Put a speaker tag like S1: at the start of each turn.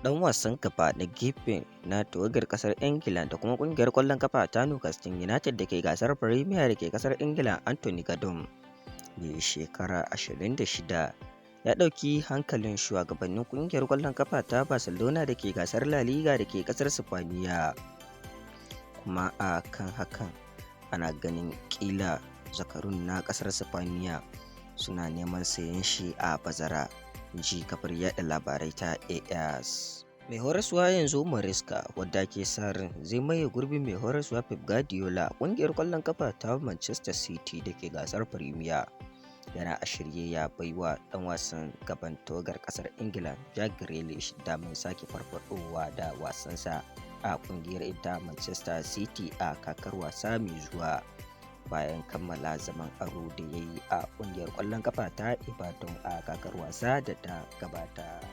S1: Ɗan wasan gaba na gefe na tawagar ƙasar Ingila da kuma ƙungiyar ƙwallon kafa ta Newcastle United da ke gasar Premier da ke ƙasar Ingila, Anthony Gordon, mai shekara 26, ya ɗauki hankalin shugabannin ƙungiyar ƙwallon kafa ta Barcelona da ke gasar La Liga da ke ƙasar Sipaniya, kuma a kan hakan ana ganin ƙila zakarun na ƙasar Sipaniya suna neman sayen shi a bazara, ji kafar yada labarai ta AS. Mai horaswa Enzo Maresca, wadda ake sa ran zai maye gurbin mai horaswa Pep Guardiola a ƙungiyar ƙwallon kafa ta Manchester City da ke gasar Premier, yana a shirye ya baiwa ɗan wasan gaban tawagar ƙasar Ingila Jack Grealish damar sake farfaɗowa da wasansa a ƙungiyar ta Manchester City a kakar wasa mai zuwa, bayan kammala zaman aro da ya yi a ƙungiyar ƙwallon kafa ta Everton a kakar wasa da ta gabata.